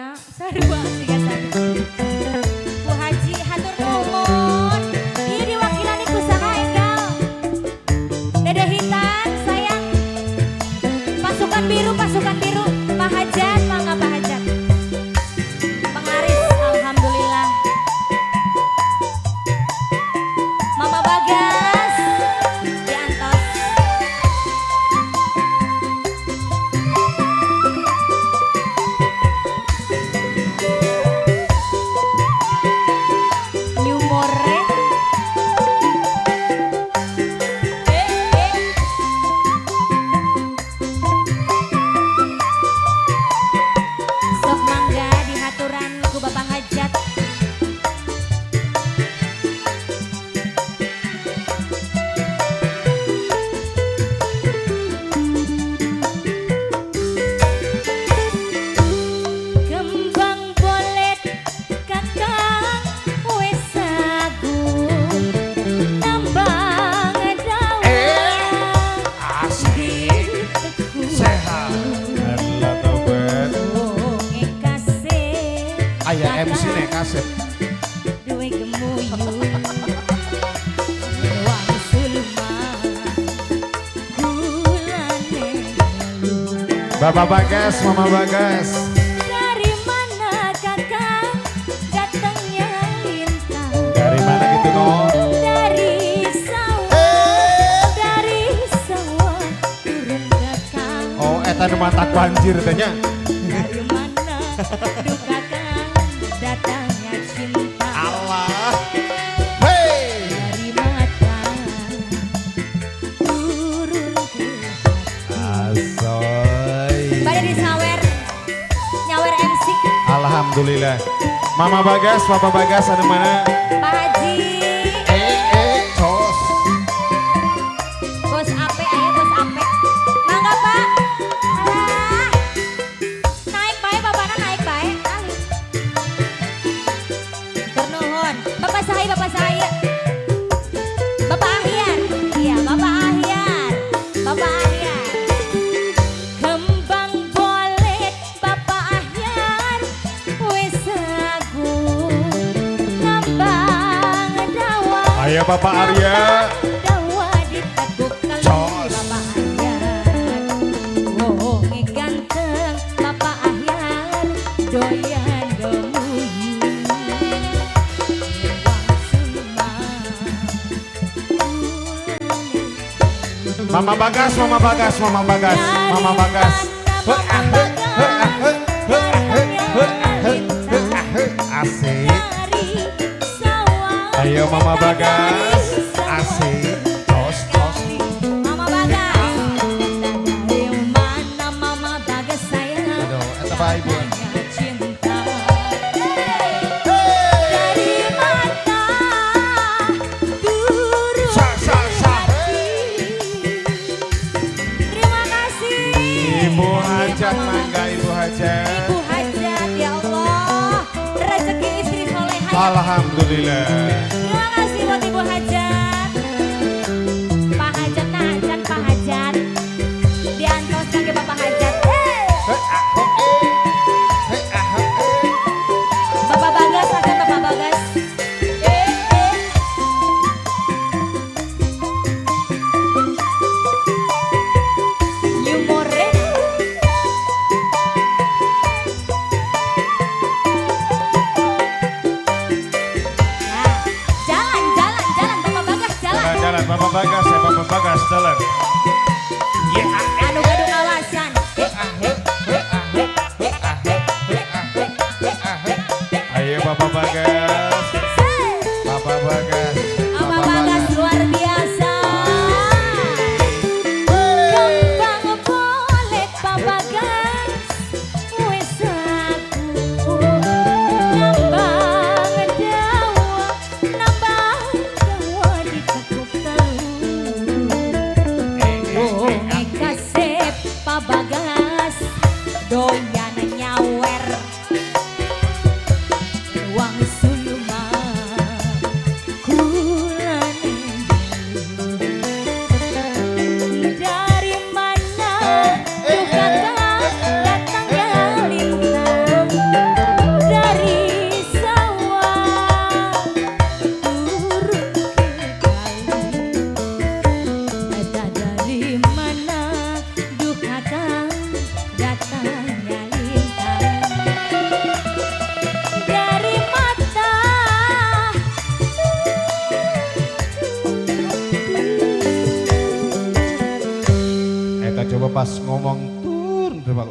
Sarua siga sami. Bu Haji, hatur nuhun. Ieu diwakilan ku saha enggal? Dede Hitan sayang. Pasukan biru, pasukan biru. Pak Hajat, mangga Pak Hajat. Penglaris, alhamdulillah. Mama Bagas, diantos. New More. Eh, eh. Sok mangga dihaturan ku Bapak Hajat. Kembang bolet kakang wis agung nambang dawa. Asik. Sehat. Alah tobat. Wonge kasih. Aya MC nek kasep. Duwe gemuyu wangsul gulane. Bapak Bagas, Mama Bagas. Dari mana kakang datangnya lintang? Dari mana gitu no? Dari sawah, dari sawah turun kakang. Oh, eta nu matak banjir teh nya. Dari mana duh kakang datangnya cinta? Allah. Hey. Dari mata turun ke Asoy. Bade disawer nyawer MC. Alhamdulillah. Mama Bagas, Papa Bagas ada mana? Pak Haji. Eh, eh, cos. Bos Ape aya bos Ape. Mangga Pak. Alah. Naik bae bapakna, naik bae. Aduh. Ternuhun. Bapak saya, Bapak saya. Bapak Ahyar. Iya, Bapak Ahyar. Bapak Ahyar. Kembang bolet Bapak Ahyar wis agung ngambang dawa. Ayo Bapak Arya. Dawa diteguk kali. Jos. Bapak Ahyar. Wonge ganteng Bapak Ahyar doyan gemuyu. Mama Bagas, Mama Bagas, Mama Bagas, Mama Bagas. He, ah, he, he, ah, he, he, ah, he, he, ah, he, he, ah, he. Asik. Dari sawah. Ayo Mama Bagas. Asik. Tos, tos. Mama Bagas. Dari mana Mama Bagas sayang? Aduh, eta bae ibu. Datangnya cinta. Hey. Dari mata turun Sa, sa, sa. hati. Terima kasih. Ibu Hajat mangga Ibu Hajat. Ibu Hajat, ya Allah. Rezeki istri soleha. Alhamdulillah. Terima kasih buat Ibu Hajat. Pak Hajat, nah Hajat, Pak Hajat. Diantos kaki Bapak Hajat. Hey. He, ah, he, eh. He, ah, he, eh. Bapak Bagas, akan Bapak Bagas. Eh, eh. New More. Ya. Coba pas ngomong turun coba.